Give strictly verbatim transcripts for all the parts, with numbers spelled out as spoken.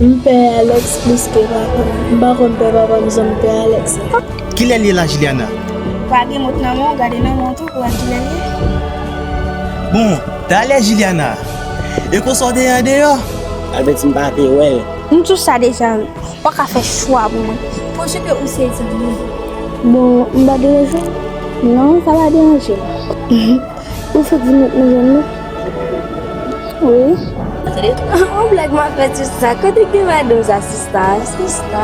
M pè Alex plis ke papa m. M pa konn pè papa m jan m pè Alex la. Kilè l ye la, Juliana? Pa gen mot nan men w, gade nan men w tou pou wè kilè l ye. Bon, talè, Juliana. E konsa w te ye andeyò? Sa vle di m pa te wè l. M di w sa deja, wi. Ou pa ka fè chwa pou mwen. Pwoche ke ou se zanmi m. Bon, m pa deranje w? Non, sa pa deranje m. Ou fèk vin met nou jwenn nou? Wi. Yon blag m ap fè sou sa. Kote ke madanm sa, sista? Sista.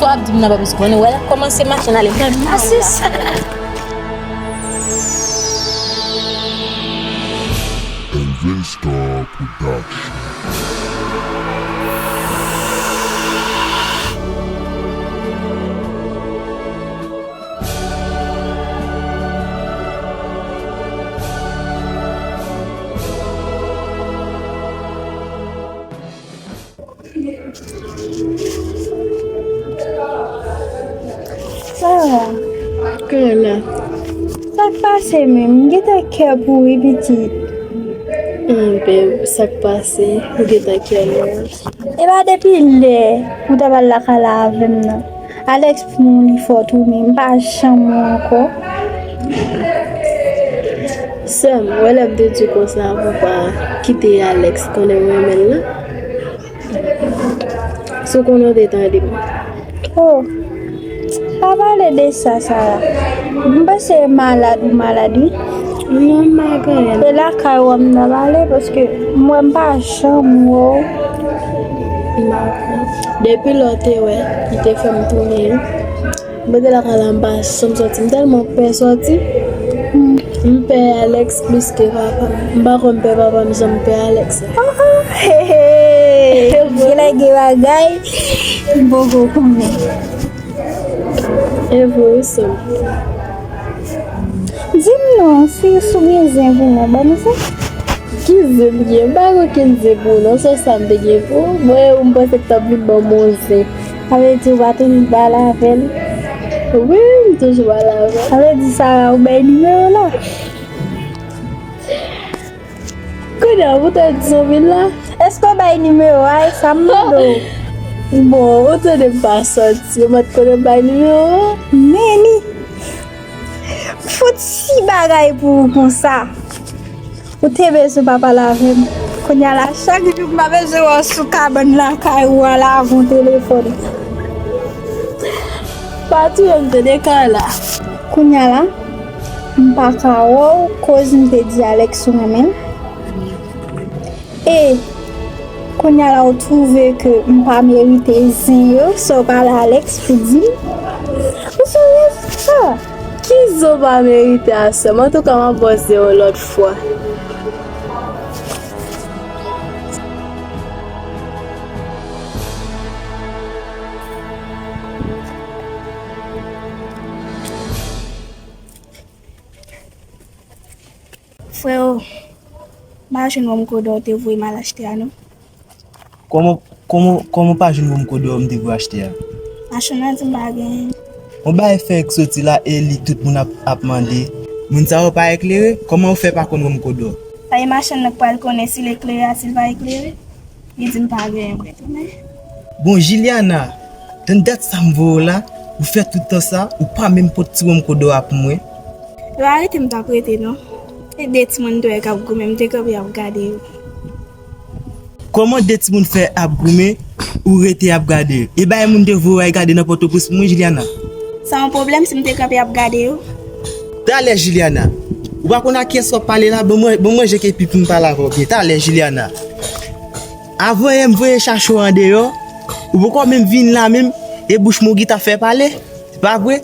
Fò ap di m nan pa plis konnen. Wè l ap kòmanse mache n ale. A sista. Elvin Star Production. Sa va? Kòman? Sa k pase menm? M gentan kè pou wi pitit. Hum, babe, sa k pase? Ou gentan kè menm? E pa depi lè ou t ap al lakay la avè m nan. Alex pou mwen li fò tou, men m pa janm wè ankò. Sè m, wè lè m te di w konsa pou w pa kite Alex konnen m renmen l lan. Si w konnen w te tande m. Oh, pa pale de sa, Sara. M panse malad ou malad, wi. Non, m pa gen anyen. E lakay ou a m t ap ale, paske mwen m pa janm wè w. M pa konn. Depi lè w te wè, li te fè m tounen, wi. Mwen te lakay la, m pa janm sòti. M tèlman pè sòti. M pè Alex plis ke papa m. M pa konn pè papa m jan m pè Alex la. Ah, ah, he, he. Genlè gen bagay m poko konnen. E vre wi, sè m. Di m non, si, si w gen zen pou mwen, ban m zen. Ki zen m gen? M pa gen okenn zen pou ou non, se sa m te gen pou ou. Mwen, ou m panse k t ap vin ban m yon zen. Sa vle di ou pa toujou pale avè l? Wi, m toujou pale avè l. Sa vle di Sara ou bay nimewo l la? Kounye a, ou te di zanmi l la? Èske w bay nimewo a, e sa m mande w? Bon, ou tande m pa sòti, ou mèt konnen m bay nimewo a? Men li. Fout si bagay pou ou konsa. Ou te bezwen pa pale avè m. Kounye a la, chak jou m pa bezwen wè w sou kabann lakay ou a la avè yon telefòn. Pa touye m tande Carla. Kounye a la, m pa ka wè w koz m te di Alex ou renmen l. E kounye a la, ou twouve ke m pa merite zen yo, sa w pale Alex pou di m? Ou serye sa? Ki zen w pa merite a, sè m? Antouka, m ap ba w zen yon lòt fwa. Freo, m pa jwenn wonm kodo w te voye m al achte a non. Kòman, kòman, kòman w pa jwenn wonm kodo w m te voye achte a? Machann nan di m pa genyen. Yon bagay fèk soti la e li tout moun ap, ap mande. Moun sa yo pa eklere? Kòman w fè pa konn wonm kodo w? Paske machann nan k pral konnen si l eklere a, si l pa eklere. Li di m pa genyen, mwen tounen. Bon, Juliana, tann dat sa m voye w la, ou fè tout tan sa, ou pa menm pot ti wonm kodo a pou mwen. Yo arete m t ap rete non. E de timoun dwèl k ap goumen, m te kanpe ap gade yo. Kòman de timoun fè ap goumen, ou rete ap gade yo? E bay moun te voye w al gade nan Pòtoprens pou mwen, Juliana. Sa yon pwoblèm si m te kanpe ap gade yo? Talè, Juliana. Ou pa konn ak kiyès w ap pale la? Ban mwen, ban mwen manje kepi pou m pale avè w byen. Talè, Juliana. Avan yè m voye chache w andeyò, ou poko menm vin la menm, e bouch mwen w gentan fè pale. Se pa vre?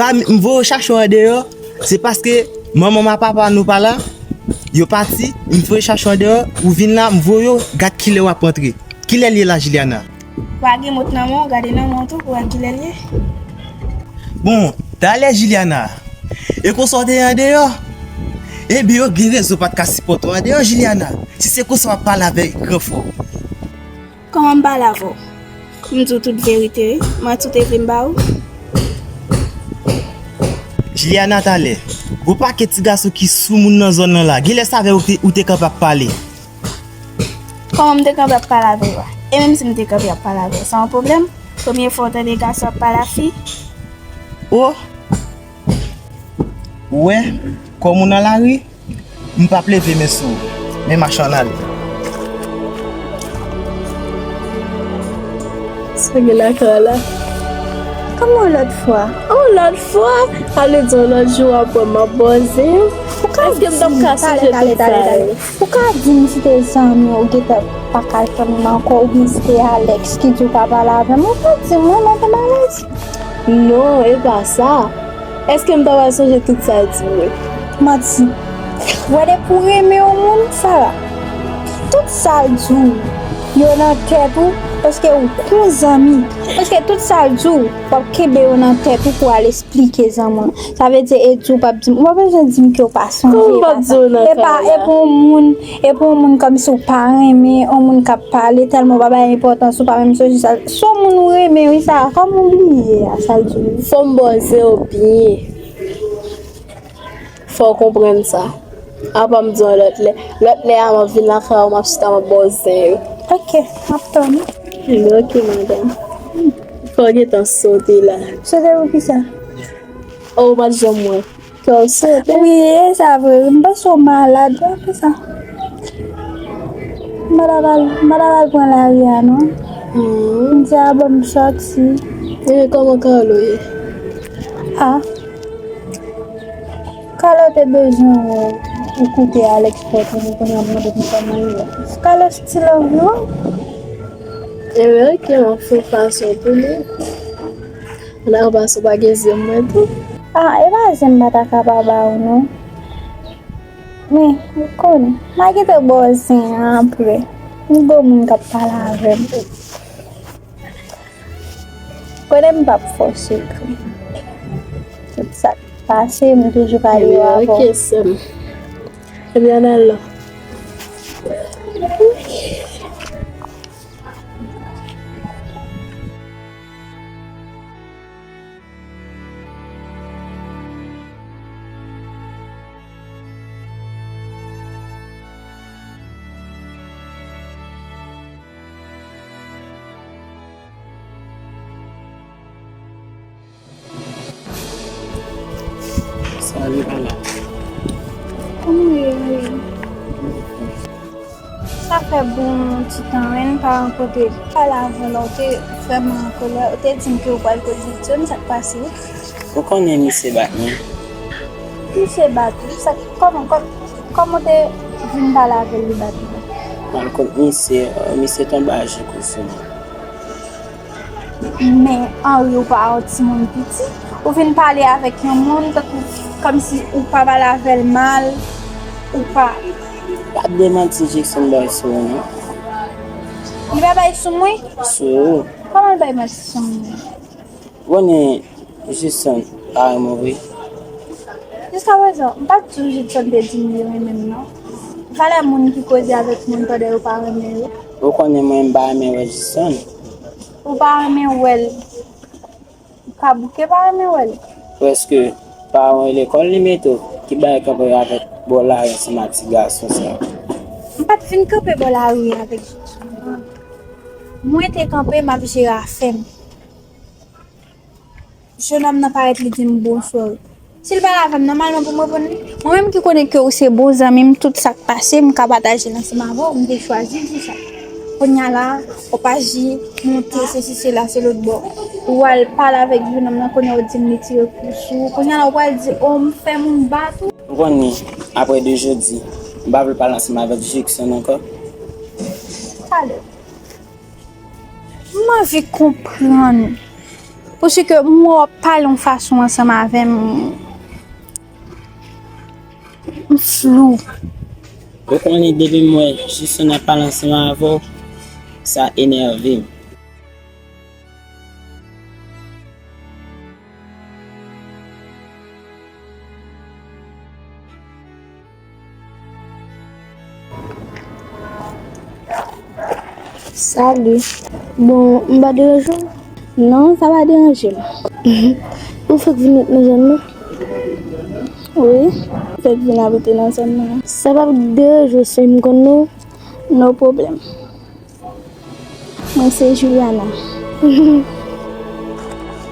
Pa m, m voye w chache w andeyò, se paske manman m ak papa nou pa la, yo pati, m voye chache w andeyò, ou vin la, m voye w, gad kilè w ap rantre. Kilè l ye la, Juliana? Pa gen mot nan men w, gade nan men w tou pou wè kilè l ye. Bon, talè, Juliana. E konsa w te ye andeyò? Ebyen, yo gen rezon pa t ka sipòte w andeyò, Juliana. Si se konsa w ap pale avèk gran frè w. Kòman m pale avè w? M di w tout verite, wi. Manti w te vle m ba ou? Juliana, talè, gon pakèt ti gason ki sou moun nan zòn nan la. Genlè se avè w ou te, ou te kanpe ap pale. Kòman m te kanpe ap pale avè yo a? E menm si m te kanpe ap pale avè w, sa yon pwoblèm? Premye fwa w tande gason ap pale a fi? O! Ou wè, kòm ou nan lari, m p ap leve men sou ou, men mache ann ale. Sa gen lakay la? Kòman yon lòt fwa? Yon lòt fwa? Ale di yon lòt jou w ap wè m ap bòze. Èske m t ap ka sonje tout sa yo? Ou ka di m si te zanmi w gentan pa ka jwenn m ankò oubyen si te Alex ki di w pa pale avè m? Ou ka di m wi, madanm Alex. Non, e pa sa. Èske m ta pral sonje tout sa l di m yo? Manti. Wè depi w renmen yon moun, Sara, tout sa l di w yo nan tèt ou, paske ou gon zanmi. Paske tout sa l di w, w ap kenbe yo nan tèt ou pou w al esplike zanmi w. Sa vle di, e di w p ap di m, ou pa bezwen di m ke w pa sonje. Kòman m p ap di w nan kay la? E pa, e pa yon moun, e pa yon moun kòmsi w pa renmen, yon moun k ap pale tèlman w pa bay enpòtans, ou pa menm sonje sa. Se yon moun ou renmen, wi, sa, kòman w bliye a, sa l di w? Fò m bòze w byen. Fò w konprann sa. Apa m di w lòt lè. Lòt lè a, m ap vin lakay ou, m ap chita, m ap ba w zen yo. Ok, m ap tann ou. Ebyen, ok, madanm. Fò w gentan sote la. Sote pou kisa? O, ou pa t janm wè. Kè w sote. Wi, e sa vre, wi. M panse w malad, wi, apre sa. M pa ta pral, m pa ta pral pran lari a, non. Hmm. M di a, bon, m sòti. E kòman Carlo ye? A. Carlo te bezwen wè w, ou koute Alex pòt ou, kounye a m mande m kòman l ye. Carlo still anvi w? Ebyen, ok, m ap fè fason pou li. Nan pase w pa gen zen mwen tou. A, e pa zen m pa ta ka pa ba ou, non. Men, ou konnen, m a gentan ba w zen an apre. M gon moun k ap pale avè m. Konnen m p ap fè w sekrè. Tout sa k pase, m toujou pale yo avè w. Ebyen, ok, sè m. Ebyen, ann al la. Sa li pa la. Kòman w ye, Marie? Sa fè bon ti tan, wi, n pa rankontre. Pale avè w la, w te vrèman an kòlè. Ou te di m ke w pral kot Victyon, sa k pase? Ou konnen misye bat mwen. Misye bat ou? Sa, kòman, kò-, kòman w te vin pale avè l, li bat ou? M al kot misye, misye tonbe ajenou sou mwen. Men, Henry, ou pa yon timoun piti. Ou vin pale avèk yon moun, tankou, kòmsi ou pa pale avè l mal, ou pa. Pa demanti Jackson bay sou ou, non. Li pa bay sou mwen? Sou ou. Kòman l bay manti sou mwen? Ou konnen Jackson pa renmen w vre. Jiskaprezan, m pa t di w Jackson te di m li renmen m, non. Valè moun ki koze avèk moun pandan yo pa renmen yo. Ou konnen mwen, m pa renmen wè Jackson. Ou pa renmen wè l. Ou ka bouke pa renmen wè l. Prèske pa wè lekòl li mete w. Ki bagay kanpe avèk bò lari ansanm ak ti gason sa? M pa t vin kanpe bò lari avèk Jackson, non. Mwen te kanpe, m ap jere afè m. Jennonm nan parèt, li di m bonswa. Si l pale avè m nòmalman pou m reponn li, mwen menm ki konnen ke w se bon zanmi m, tout sa k pase, m ka pataje l ansanm avè w, m te chwazi di sa. Kounye a la, w ap aji, monte, sesi, sela, se lòt bò. Ou al pale avèk jennonm nan, kounye a w di m li tire kou sou ou. Kounye a la, w pral di, o, m fè moun bat ou. Ou konnen, apre de jodi, m pa vle pale ansanm avèk Jackson ankò. Talè. M anvi konprann ou. Paske m wè w ap pale yon fason ansanm avè m. M flou. Ou konnen depi m wè Jackson ap pale ansanm avè w, sa enève m. Salut. Bon, m pa deranje w? Non, sa pa deranje m. Ou fèk vin ret nan zòn nan? Wi, m fèk vin abite nan zòn nan. Sa p ap deranje w si m konn ou? No problem. Mwen se Juliana.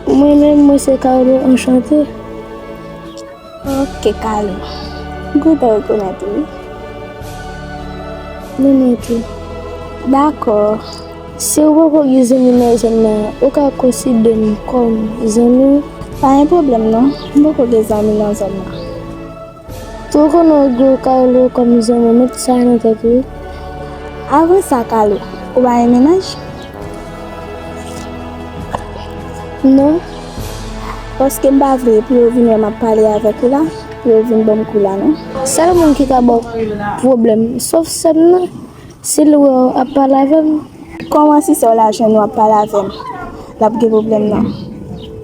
Mwen menm, mwen se Carlo, anchante. Ok, Carlo. M kontan rekonèt ou, wi. Mwen menm tou. Dakò. Si w poko gen zanmi nan zòn nan, ou ka konsidere m kòm zanmi w. Pa gen pwoblèm non, m poko gen zanmi nan zòn nan. Tou konnen w gen Carlo kòm zanmi w, met sa nan tèt ou. Avan sa, Carlo, ou pa gen mennaj? Non. Paske m pa vle pou yo vin wè m ap pale avèk ou la, pou yo vin ban m kou la, non. Sèl moun ki ka ba w pwoblèm, sòf sè m nan, si l wè w ap pale avè m. Kòman si sè w la jwenn ou ap pale avè m, l ap gen pwoblèm nan?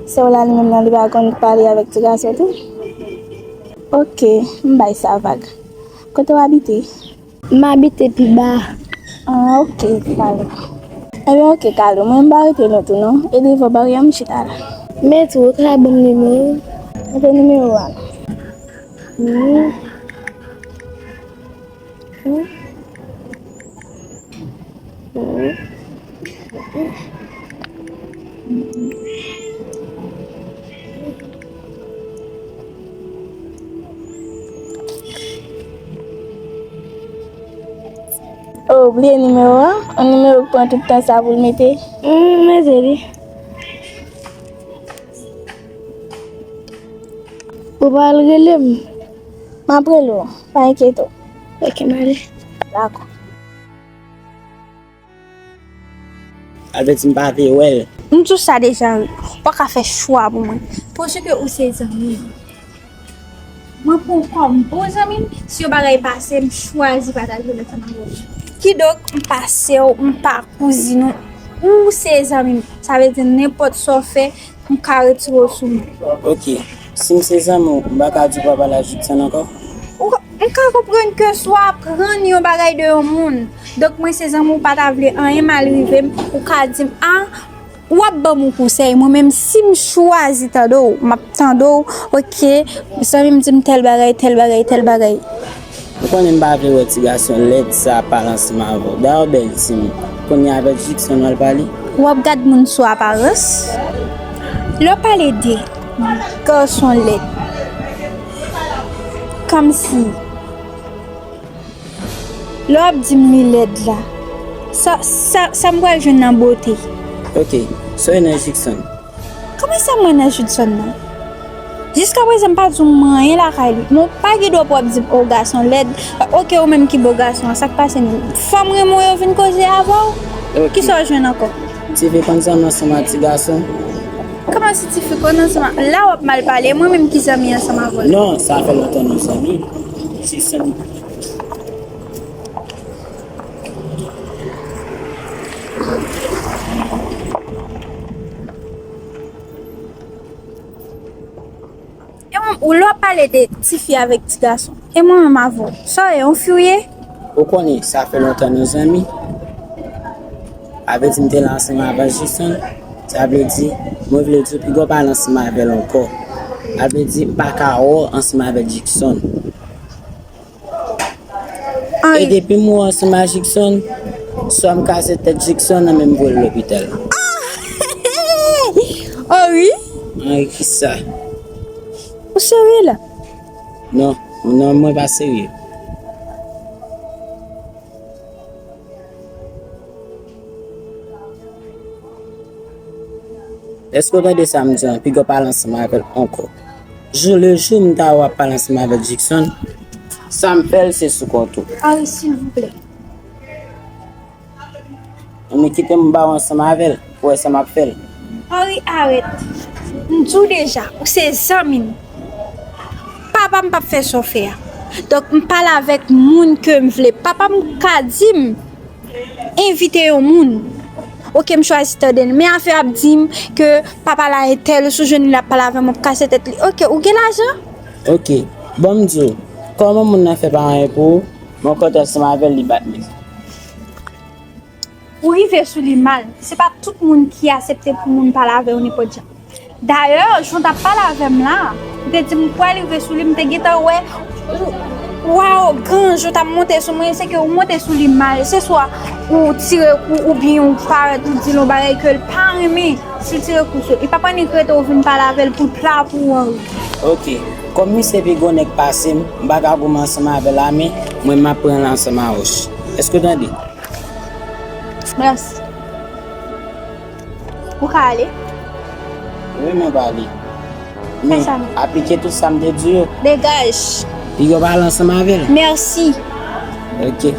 Sè w la li menm nan, li pa konn pale avèk ti gason tou? Ok, m bay sa vag. Kote w abite? M abite pi ba. Ah, ok, Carlo. Ebyen, ok, Carlo. Mwen, m pa rete lontan, non. E devan baryè, m chita la. Men tou, ou ka ban m nimewo w? Mete nimewo a. Hmm. Hmm. Hmm. Oh, ou bliye nimewo a? Yon nimewo ki pran tout tan sa pou l mete? Hmm, mete li. Ou pral rele m? M ap rele w, pa enkyete w. Ok, m ale. Dakò. Alveti m pa vle wè l. M di w sa deja, wi. Ou pa ka fè chwa pou mwen. Paske ou se zanmi m. Mwen pran w kòm bon zanmi m. Si yon bagay pase, m chwazi pataje l ansanm avè w. Kidonk, m pa sè w, m pa kouzin ou. Ou se zanmi m. Sa vle di nenpòt sa w fè, m ka retire w sou mwen. Ok. Si m se zanmi w, m pa ka di w pa pale ak Jikson ankò? Ou, m ka konprann ke si w aprann yon bagay de yon moun, donk mwen se zanmi w, pa ta vle anyen mal rive m, ou ka di m, a, w ap ban m yon konsèy. Mwen menm, si m chwazi tande w, m ap tande w, ok, zanmi m di m tèl bagay, tèl bagay, tèl bagay. Ou konnen m pa vle wè ti gason lèd sa pale ansanm avè w. Dayè w bèl ti m. Kounye a avèk Jikson w al pale? W ap gad moun sou aparans. Lè w pale de gason lèd, kòmsi lè w ap di m li lèd la, sa, sa, sa m pral jwenn nan bote? Ok, sa w wè nan Jikson? Kòman sa m wè nan Jikson nan? Jiskaprezan m pa di w m wè anyen lakay li. Men w pa gen dwa pou w ap di m, o, gason lèd. Ok, ou menm ki bo gason an, sa k pase menm? Fanm renmen w yo vin koze avè w? Ok. Kisa w jwenn ankò? Tifi konn zanmi ansanm ak ti gason. Kòman si tifi konn ansanm ak, la w ap mal pale, mwen menm ki zanmi ansanm avè w? Non, sa fè lontan nou zanmi. Se zanmi. E mwen, ou lè w ap pale de tifi avèk ti gason. E mwen menm avè w, sa w ye, yon fi w ye? Ou konnen, sa fè lontan nou zanmi. Avè di m te la ansanm avè Jikson, sa vle di, mwen vle di w piga w pale ansanm avè l ankò. Sa vle di, m pa ka wè w ansanm avè Jikson. Anri. E depi m wè w ansanm ak Jikson, swa m kase tèt Jikson, nan men m voye l lopital. Ah! Anri? Anri kisa? Ou serye la? Non, non, mwen pa serye. Èske w tande sa m di an? Piga w pale ansanm avè l ankò. Jou le jou m ta wè w ap pale ansanm avèk Jikson, sa m fè l se sou kont ou. Anri, silvouplè. Anben kite m ba w ansanm avè l, pou w wè sa m ap fè l. Anri, arèt. M di w deja, ou se zanmi m. Papa m p ap fè sa w fè a. Donk, m pale avèk moun ke m vle. Papa m ka di m, envite yon moun. Ok, m chwazi tande l. Men afè ap di m ke papa la entèl, si w jwenn li l ap pale avè m, w ap kase tèt li. Ok, ou gen lajan? Ok, bon m di w, kòman moun nan fè pa anyen pou ou, men w kontan ansanm avè l, li bat men. Ou rive sou li mal. Se pa tout moun ki aksepte pou moun pale avè w nenpòt jan. Dayè, jan w t ap pale avè m la, ou te di m pou al rive sou li, m te gentan wè ou, Waw, Ganj, ou t ap monte sou mwen, se ke ou monte sou li mal. Se swa ou tire kou oubyen ou parèt ou di l yon bagay ke l pa renmen. Si l tire kou sou, li p ap annik rete ou vin pale avè l pou l pla pou ou anri. Ok, kòm misye pi gwo nèg pase m, m pa ka goumen ansanm avè l a, men mwen m ap pran l ansanm a Wòch. Èske w tande? Mèsi. Ou ka ale. Wi, mwen pale. Men Fè sa, non. Aplike tout sa m te di w yo. Degaj. Piga w pale ansanm avè l. Mèsi. Ok.